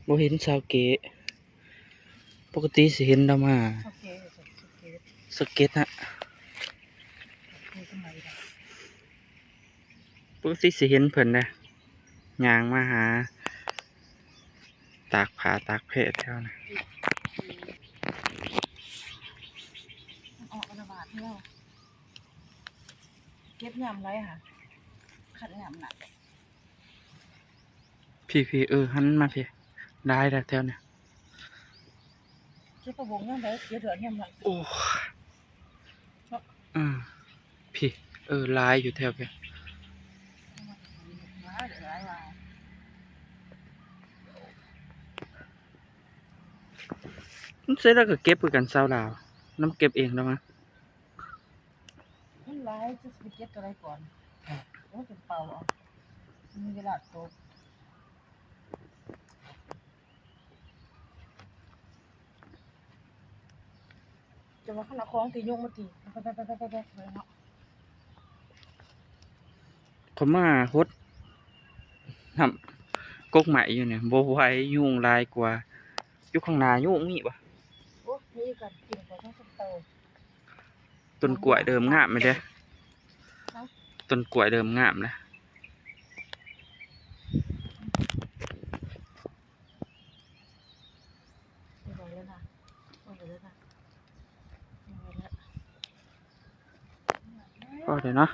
ບໍ່ເຫັນສາວເກະ. ປົກກະຕິຊິເຫັນລາວມາ ສາວເກະ ສາວເກະ ສາວເກະນະ. ປົກກະຕິຊິເຫັນເພິ່ນເດ້ ຍ່າງມາຫາຕາກຜ້າຕາກແພດແຖວນັ້ນ. ອອກລະບາດແລ້ວ ເກັບຍາມໃດຫະ? ຄັນຍາມໜັກ. ພີ້ໆ ເອີ ຫັນມາພີ້ ຫຼາຍແລ້ວແຖວນີ້. ເກັບຜັກບົ້ງຍາມໃດ? ເກັບເດືອນຍາມໜັກ. ໂອ້ ເນາະ ອື ພີ້ ເອີ ຫຼາຍຢູ່ແຖວພີ້. ຫຼາຍ ຫຼາຍວ່າ ມັນເສຍແລ້ວກໍເກັບຄືກັນ ຊາວລາວ ນຳເກັບເອງແລ້ວມະ. ມັນຫຼາຍ ຈະຊິໄປເກັບຕົວໃດກ່ອນ? ໂອ້ຍ ເປັນເປົ່າເອົາ ມີເວລາຕົກ. ຈະວ່າຄັນເອົາຂອງຕິ ຍົກມາຕິ ໄປໆໆໆ ເນາະ. ຂ້ອຍມາຫົດນ້ຳກົກໄມ້ຢູ່ນີ້ ບໍ່ໄຫວ ຍຸງຫຼາຍກວ່າ. ຢູ່ຂ້າງໜ້າຍຸງມີບໍ່? ໂອ້ ມີກັນກິນກວ່າທັງສອງໂຕ. ຕົ້ນກ້ວຍເລີ່ມງາມແລ້ວເດ້. ຮະ? ຕົ້ນກ້ວຍເລີ່ມງາມແລ້ວ. ພໍແລ້ວເນາະ. ພໍແລ້ວເນາະ.